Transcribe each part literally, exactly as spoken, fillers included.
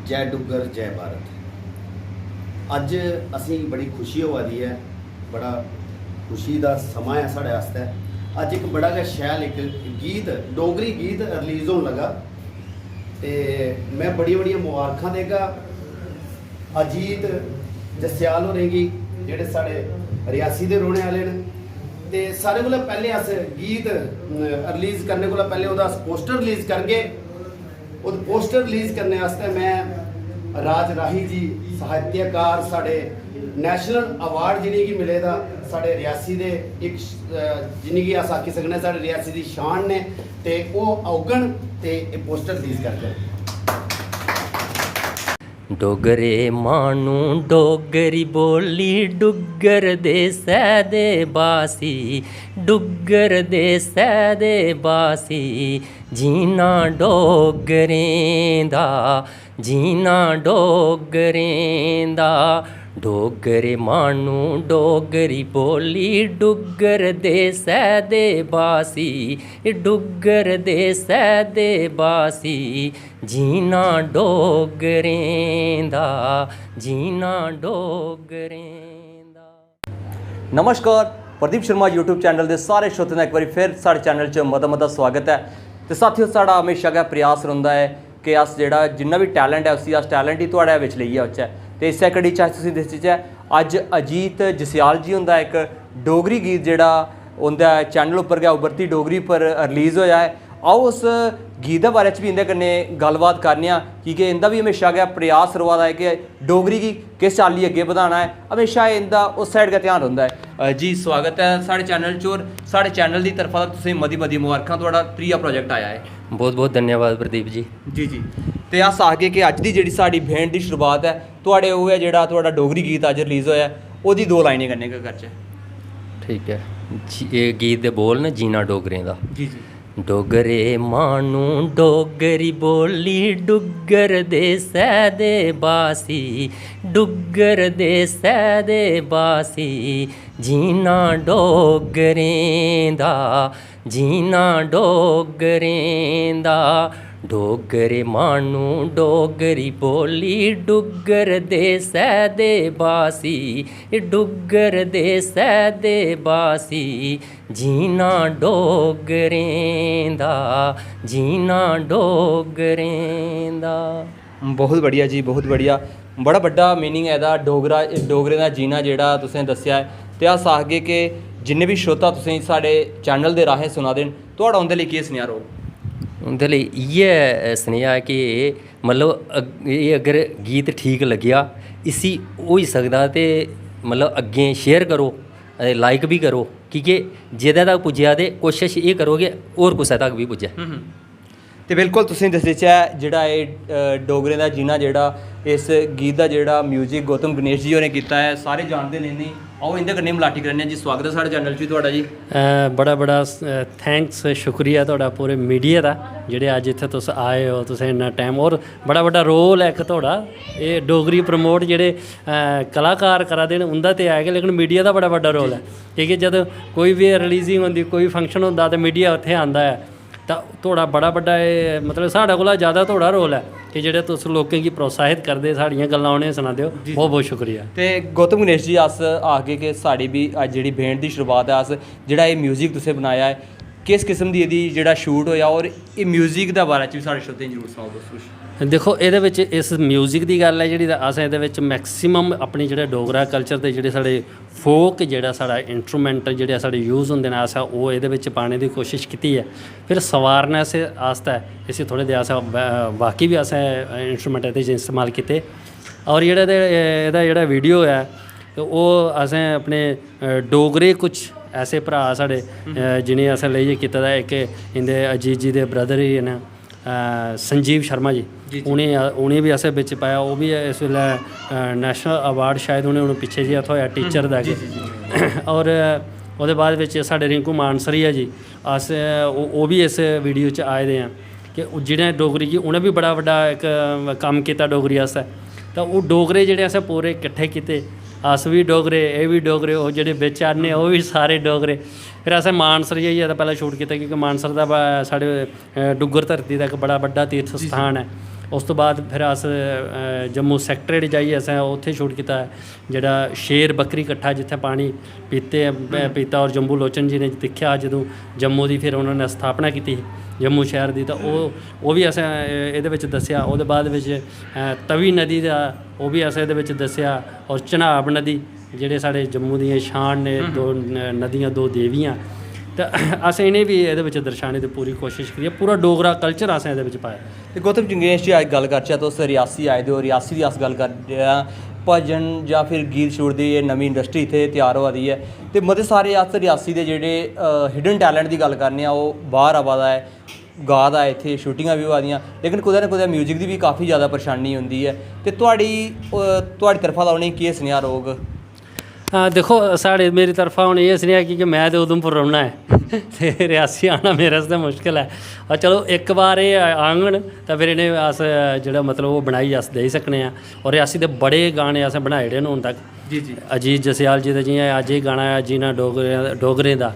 जय डुग्गर, जय भारत। अज्ज असेंगी बड़ी खुशी होआ दी ऐ, बड़ा खुशी दा समां ऐ साढ़े आस्तै। अज्ज इक बड़ा गै शैल इक गीत, डोगरी गीत रिलीज होन लगा, ते में बड़ियां बड़ियां मुबारखां देगा अजीत जस्याल होरें गी, जेह्ड़े साढ़े रियासी दे रौह्ने आह्ले न। ते सारें कोला पैह्लें अस गीत, अ, रिलीज करने कोला पैह्लें ओह्दा अस पोस्टर रिलीज करगे। उस पोस्टर रिलीज करने आस्तै में राज राही जी, साहित्यकार, साढ़े नेशनल अवार्ड जि'नेंगी मिले दा, साढ़े रियासी दे इक, अ, जि'नेंगी अस आखी सकने आं साढ़े रियासी दी शान ने, ते ओह् औगन ते एह् पोस्टर रिलीज करगन। डोगरे माह्नू, डोगरी बोल्ली, डुग्गर देसै दे बासी, डुग्गर देसै दे बासी। जीना डोगरें दा, जीना डोगरें दा। डोगरे माह्नू, डोगरी बोल्ली, डुग्गर देसै दे बासी, डुग्गर देसै दे बासी। जीना डोगरें दा, जीना डोगरें दा। नमस्कार, प्रदीप शर्मा YouTube चैनल दे सारे श्रोतें दा इक बारी फिर साढ़े चैनल च मता मता स्वागत ऐ। ते साथियो, साढ़ा म्हेशा गै प्रयास रौंह्दा ऐ कि अस जेह्ड़ा जिन्ना बी टैलेंट ऐ, उसी अस टैलेंट गी थुआढ़े बिच लेइयै औचै। ते इस्सै कड़ी च अस तुसेंगी दस्सचै, अज्ज अजीत जस्याल जी हुंदा इक डोगरी गीत जेह्ड़ा उं'दे चैनल उप्पर गै उभरती डोगरी पर रिलीज होआ ऐ। आओ, उस गीत दे बारे च बी इं'दे कन्नै गल्लबात करने आं, की के इं'दा बी म्हेशा गै प्रयास र'वा दा ऐ कि डोगरी गी किस चाल्ली अग्गें बधाना ऐ। म्हेशा इं'दा उस साइड गै ध्यान रौंह्दा ऐ। अ, जी, स्वागत ऐ साढ़े चैनल च। होर साढ़े चैनल दी तरफा दा तुसें मती मती मुबारखां, थुआढ़ा त्रीया प्रोजेक्ट आया ऐ। बहुत बहुत धन्यवाद प्रदीप जी। जी जी। ते अस आखगे कि अज्ज दी जेह्ड़ी साढ़ी भेंट दी शुरुआत ऐ, थुआढ़े ओह् ऐ जेह्ड़ा थुआढ़ा डोगरी गीत अज्ज रिलीज होआ ऐ, ओह्दी दो लाइनें कन्नै गै करचै। ठीक ऐ जी, एह् गीत दे बोल न जीना डोगरें दा। जी जी। डोगरे माह्नू, डोगरी बोल्ली, डुग्गर देसै दे बासी, डुग्गर देसै दे बासी। जीना डोगरें दा, जीना डोगरें दा। डोगरे माह्नू, डोगरी बोल्ली, डुग्गर देसै दे बासी, डुग्गर देसै दे बासी। जीना डोगरें दा, जीना डोगरें दा। बहुत बढ़िया जी, बहुत बढ़िया। बड़ा बड्डा मीनिंग ऐ एह्दा, डोगरा, डोगरें दा जीना जेह्ड़ा तुसें दस्सेआ ऐ। ते अस आखगे कि जिन्ने बी श्रोता तुसें साढ़े चैनल दे राहें सुना दे न, थुआढ़ा उं'दे लेई केह् सनेहा रौह्ग? उं'दे लेई इ'यै सनेहा ऐ कि मतलब अग- एह् अगर गीत ठीक लग्गेआ, इसी होई सकदा ते मतलब अग्गें शेयर करो, लाइक बी करो, की के जेह्दे तक पुज्जेआ ते कोशश एह् करो कि होर कुसै तक बी पुज्जै। ते बिल्कुल तुसें दस्सी देचै, जेह्ड़ा एह् अ, डोगरें दा जीना, जेह्ड़ा इस गीत दा जेह्ड़ा म्यूजिक गौतम गणेश जी होरें कीता ऐ, सारे जानदे न इ'नेंगी। आओ इं'दे कन्नै मलाटी करने आं जी। स्वागत ऐ साढ़े चैनल च बी थुआढ़ा जी। अ, बड़ा बड़ा थैंक्स, शुक्रिया थुआढ़ा पूरे मीडिया दा, जेह्ड़े अज्ज इत्थै तुस आए ओ, तुसें इन्ना टाइम, होर बड़ा बड्डा रोल ऐ इक थुआढ़ा। एह् डोगरी प्रमोट जेह्ड़े अ, कलाकार करा दे न, उं'दा ते है गै, लेकिन मीडिया दा बड़ा बड्डा रोल ऐ, की के जद कोई बी रिलीजिंग होंदी, कोई फंक्शन होंदा, ते मीडिया उत्थै आंदा ऐ। तां थुआढ़ा बड़ा बड्डा एह्, मतलब, साढ़े कोला जैदा थुआढ़ा रोल ऐ कि जेह्ड़े तुस लोकें गी प्रोत्साहित करदे, साढ़ियां गल्लां उ'नेंगी सनांदे ओ। बहुत बहुत शुक्रिया। ते गौतम गणेश जी, अस आखगे कि साढ़ी बी अज्ज जेह्ड़ी भेंट दी शुरुआत ऐ, अस जेह्ड़ा एह् म्यूजिक तुसें बनाया ऐ, किस किस्म दी एह्दी जेह्ड़ा शूट होएआ, और एह् म्यूजिक दे बारे च बी साढ़े श्रोतें गी जरूर सनाओ तुस कुछ। दिक्खो, एह्दे बिच इस म्यूजिक दी गल्ल ऐ जेह्ड़ी, तां असें एह्दे बिच मैक्सिमम अपनी जेह्ड़ा डोगरा कल्चर दे जेह्ड़े साढ़े फोक, जेह्ड़ा साढ़ा इंस्ट्रूमेंट जेह्ड़े साढ़े यूज होंदे न, असें ओह् एह्दे बिच पाने दी कोशिश कीती ऐ। फिर सवारने से आस्तै इसी थोह्ड़े देआ असें बा- बाकी बी असें इंस्ट्रूमेंट एह्दे च इस्तेमाल कीते। और जेह्ड़ा ते एह्दा जेह्ड़ा वीडियो ऐ, ते ओह् असें अपने अ, डोगरे कुछ ऐसे भ्राऽ साढ़े, अ, जि'नेंगी असें लेइयै कीते दा। इक इं'दे अजीत जी दे ब्रदर ही न, अ, संजीव शर्मा जी। उ'नें, उ'नें बी असें बिच पाया। ओह् बी इस बेल्लै, अ, नेशनल अवार्ड शायद उ'नें हून पिच्छे जेहा थ्होएआ टीचर दा गै। और ओह्दे बाद बिच साढ़े रिंकू मानसरिया जी, अस, ओह् ओह् बी इस वीडियो च आए दे आं कि ओह् जि'नें डोगरी गी, उ'नें बी बड़ा बड्डा इक, अ, कम्म कीता डोगरी आस्तै। तां ओह् डोगरे जेह्ड़े असें पूरे किट्ठे कीते, अस बी डोगरे, एह् बी डोगरे, ओह् जेह्ड़े बिच आने, ओह् बी सारे डोगरे। फिर असें मानसर जाइयै ते पैह्लें शूट कीता, क्योंकि मानसर दा बा-, साढ़े, अ, डुग्गर धरती दा इक बड़ा बड्डा तीर्थ स्थान ऐ। उस तो बाद फिर अस जम्मू सैक्रेटेरिएट जाइयै असें उत्थै शूट कीता, जेह्ड़ा शेर बकरी कट्ठा, जित्थै पानी पीते पीता। और जम्बू लोचन जी ने दिक्खेआ जदूं जम्मू दी फिर उ'नें स्थापना कीती ही जम्मू शैह्र दी, तां ओह् ओह् बी असें एह्दे बिच दस्सेआ। ओह्दे बाद बिच तवी नदी दा ओह् बी असें एह्दे बिच दस्सेआ, और चन्हाब नदी, जेह्ड़े साढ़े जम्मू दियां शान ने, दो नदियां, दो देवियां, ते असें इ'नें बी एह्दे बिच दर्शाने दी पूरी कोशश करी ऐ। पूरा डोगरा कल्चर असें एह्दे बिच पाए दा। ते गौतम जंगेश जी, अज्ज गल्ल करचै, तुस रियासी आए दे ओ, रियासी दी अस गल्ल करचै, भजन जां फिर गीत शूट दी एह् नमीं इंडस्ट्री इत्थै त्यार होआ दी ऐ, ते मते सारे अस रियासी दे जेह्ड़े हिडन टैलेंट दी गल्ल करने आं, ओह् बाह्र आवा दा ऐ, गा दा ऐ, इत्थै शूटिंगां बी होआ दियां, लेकिन कुतै ना कुतै म्यूजिक दी बी काफी जैदा परेशानी औंदी ऐ। ते थुआढ़ी थुआढ़ी तरफा दा उ'नेंगी केह् सनेहा रौह्ग? हां, दिक्खो, साढ़े मेरी तरफा हून एह् सनेहा कि, कि में ते उधमपुर रौह्ना ऐ ते रियासी आना मेरे आस्तै मुश्कल ऐ। और चलो, इक बार एह् आङन तां फिर इ'नें अस जेह्ड़ा मतलब ओह् बनाइयै अस देई सकने आं। और रियासी दे बड़े गाने असें बनाई ओड़े न हून तक। जी जी। अजीत जस्याल जी दा जि'यां अज्ज एह् गाना ऐ जीना डोगरें डोगरें दा,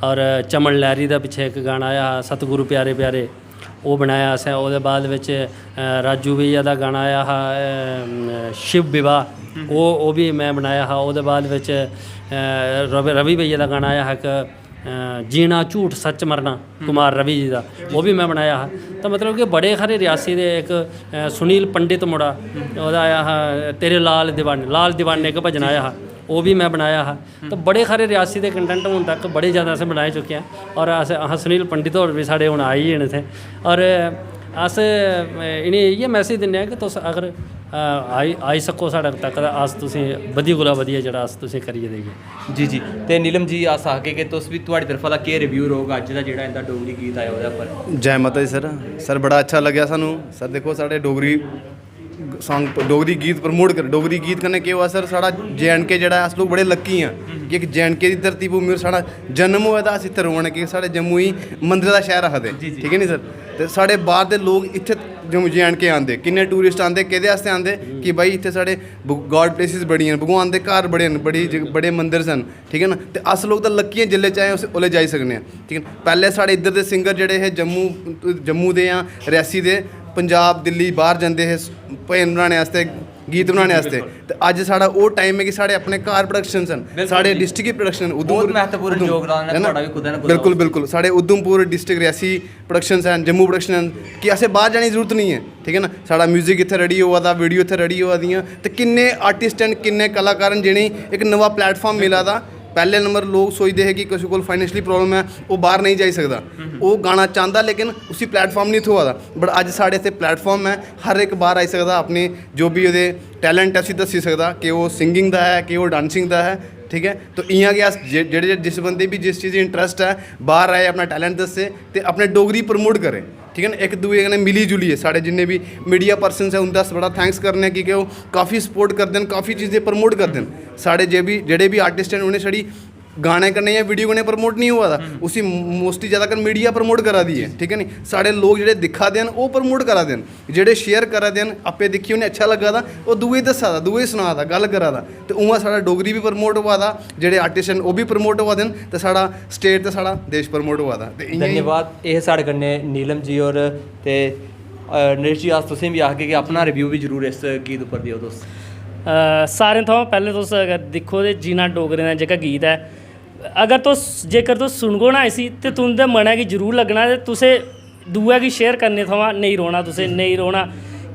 और चमन लैहरी दा पिच्छें इक गाना आया हा सतगुरु प्यारे प्यारे, ओह् बनाया असें। ओह्दे बाद बिच राजू भैया दा गाना आया हा शिव विवाह, ओह् ओह् बी में बनाया हा। ओह्दे बाद बिच रवि रवि भैया दा गाना आया हा इक जीना झूठ सच्च मरना, कुमार रवि जी दा, ओह् बी में बनाया हा। तां मतलब कि बड़े सारे रियासी दे इक सुनील पंडित मुड़ा, ओह्दा आया हा तेरे लाल दीवाने, लाल दीवाने इक भजन आया हा, ओह् बी में बनाया हा। तो बड़े सारे रियासी दे कंटेंट हून तक बड़े ज़्यादा असें बनाई चुके आं, और अस अस सुनील पंडित होर बी साढ़े हून आई गे न इत्थें। और अस इ'नें इ'यै मैसेज दिन्ने आं कि तुस अगर आई आई सको साढ़े तक, तां अस तुसें बधिया कोला बधिया जेह्ड़ा अस तुसें करियै देगे। जी जी। ते नीलम जी, अस आखगे कि तुस बी, थुआढ़ी तरफा दा केह् रिव्यू रौह्ग अज्ज दा जेह्ड़ा इं'दा डोगरी गीत आया ओह्दे उप्पर? जै माता दी सर। सर, बड़ा अच्छा लग्गेआ सानूं। सर, दिक्खो, साढ़े डोगरी सांग, डोगरी गीत प्रमोट कर। डोगरी गीत कन्नै केह् होआ सर, साढ़ा जे एंड के जेह्ड़ा ऐ, अस लोक बड़े लक्की आं कि इक जे एंड के दी धरती भूमि पर साढ़ा जन्म होआ दा, अस इत्थै रौह्ने कि साढ़े जम्मू गी मंदरै दा शैह्र आखदे, ठीक ऐ नी सर? ते साढ़े बाह्र दे लोक इत्थै जम्मू जे एंड के आंदे, किन्ने टूरिस्ट आंदे, केह्दे आस्तै आंदे कि भाई इत्थै साढ़े गॉड प्लेसिस बड़ियां न, भगवान दे घर बड़े न, बड़ी बड़े मंदर सन, ठीक ऐ ना? ते अस लोक तां लक्की आं, जेल्लै चाहे उस ओल्लै जाई सकने आं, ठीक ऐ ना? पैह्लें साढ़े इद्धर दे सिंगर जेह्ड़े हे जम्मू जम्मू दे जां रियासी दे, पंजाब, दिल्ली, बाह्र जंदे हे भजन बनाने आस्तै, गीत बनाने आस्तै। ते अज्ज साढ़ा ओह् टाइम ऐ कि साढ़े अपने घर प्रोडक्शन न, साढ़े डिस्ट्रिक्ट गी प्रोडक्शन न, उधमपुर महत्वपूर्ण योगदान ऐ थुआढ़ा बी कुतै ना कुतै। बिल्कुल बिल्कुल। साढ़े उधमपुर डिस्ट्रिक्ट, रियासी प्रोडक्शन हैन, जम्मू प्रोडक्शन हैन, कि असें बाह्र जाने दी जरूरत निं ऐ, ठीक ऐ ना? साढ़ा म्यूजिक इत्थै रेडी होआ दा, वीडियो इत्थै रेडी होआ दियां, ते किन्ने आर्टिस्ट न, किन्ने कलाकार न जि'नेंगी इक नमां प्लेटफार्म मिला दा। पैह्ले नंबर लोक सोचदे हे कि कुसै कोल फाइनेंशियली प्रॉब्लम ऐ, ओह् बाह्र नेईं जाई सकदा, ओह् गाना चांह्दा लेकिन उसी प्लेटफार्म निं थ्होआ दा। बट अज्ज साढ़े इत्थै प्लेटफार्म ऐ, हर इक बाह्र आई सकदा, अपने जो बी ओह्दे टैलेंट ऐ उसी दस्सी सकदा, कि ओह् सिंगिंग दा ऐ, कि ओह् डांसिंग दा ऐ, ठीक ऐ। तो इ'यां गै अस जे- जेह्ड़े जेह्ड़े जिस बंदे गी बी जिस चीज़ दी इंटरेस्ट ऐ, बाह्र आए, अपना टैलेंट दस्से ते अपने डोगरी प्रमोट करै, ठीक ऐ ना। इक दूए कन्नै मिली जुलियै, साढ़े जिन्ने बी मीडिया पर्सनस ऐ उं'दा अस बड़ा थैंक्स करने आं, की के ओह् काफी सपोर्ट करदे न, काफी चीज़ें प्रमोट करदे न। साढ़े जे बी जेह्ड़े बी आर्टिस्ट न उ'नें छड़ी गाने कन्नै जां वीडियो कन्नै प्रमोट निं होआ दा, उसी मोस्टली ज़्यादातर मीडिया प्रमोट करा दी ऐ, ठीक ऐ नी। साढ़े लोक जेह्ड़े दिक्खा दे न ओह् प्रमोट करा दे न, जेह्ड़े शेयर करा दे न, आपें दिक्खियै उ'नें अच्छा लग्गा दा, ओह् दूए गी दस्सा दा, दूए गी सना दा, गल्ल करा दा। ते उ'आं साढ़ा डोगरी बी प्रमोट होआ दा, जेह्ड़े आर्टिस्ट न ओह् बी प्रमोट होआ दे न, ते साढ़ा स्टेट ते साढ़ा देश प्रमोट होआ दा। ते इ'यां गै धन्यवाद। एह् साढ़े कन्नै नीलम जी होर। ते नरेश जी, अस तुसें बी आखगे कि अपना रिव्यू बी जरूर इस गीत उप्पर देओ तुस। सारें थमां पैह्लें तुस अगर दिक्खो ते जीना डोगरें दा जेह्का गीत ऐ, अगर तुस जेकर तुस सुनगो ना इसी ते तुं'दे मनै गी जरूर लग्गना ते तुसें दूए गी शेयर करने थमां नेईं रौह्ना, तुसें नेईं रौह्ना।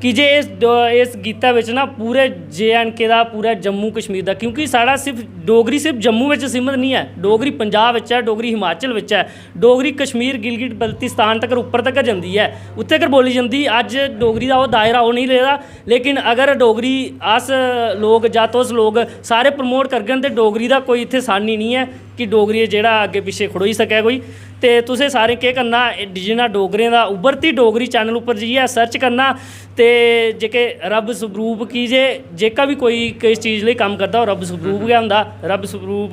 की जे इस इस गीतै बिच ना पूरे जे एंड के दा, पूरा जम्मू कश्मीर दा, क्योंकि साढ़ा सिर्फ डोगरी सिर्फ जम्मू बिच सीमत निं ऐ, डोगरी पंजाब बिच ऐ, डोगरी हिमाचल बिच ऐ, डोगरी कश्मीर, गिलगिट बल्तिस्तान तगर, उप्पर तगर जंदी ऐ, उत्थै तगर बोल्ली जंदी। अज्ज डोगरी दा ओह् दायरा ओह् नेईं रेह्दा, लेकिन अगर डोगरी अस लोक जां तुस लोक सारे प्रमोट करगन ते डोगरी दा कोई इत्थै सानी निं ऐ कि डोगरी जेह्ड़ा अग्गें पिच्छें खड़ोई सकै कोई। ते तुसें सारें केह् करना, जि'यां डोगरें दा उब्भरती डोगरी चैनल उप्पर जाइयै सर्च करना, ते जेह्के रब स्वरूप, की जे जेह्का बी कोई किस चीज लेई कम्म करदा ओह् रब स्वरूप गै होंदा। रब स्वरूप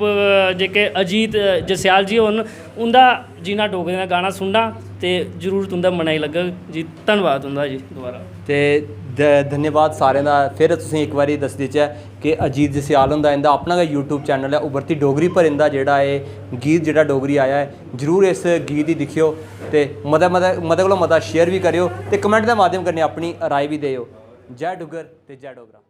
जेह्के अजीत जस्याल जी होर न, उं'दा जीना डोगरें दा गाना सुनना ते जरूर तुं'दा मनै गी लग्गग जी। धन्नवाद तुं'दा जी दोबारा। ते ध- धन्यवाद सारें दा। फिर तुसें इक बारी दस्सी देचै कि अजीत जस्याल हुंदा इं'दा अपना गै यूट्यूब चैनल ऐ उबरती डोगरी, पर इं'दा जेह्ड़ा एह् गीत जेह्ड़ा डोगरी आया ऐ, जरूर इस गीत गी दिक्खेओ। ते मते मते मते कोला मता शेयर बी करेओ ते कमेंट दे माध्यम कन्नै अपनी राय बी देओ। जय डुग्गर ते जय डोगरा।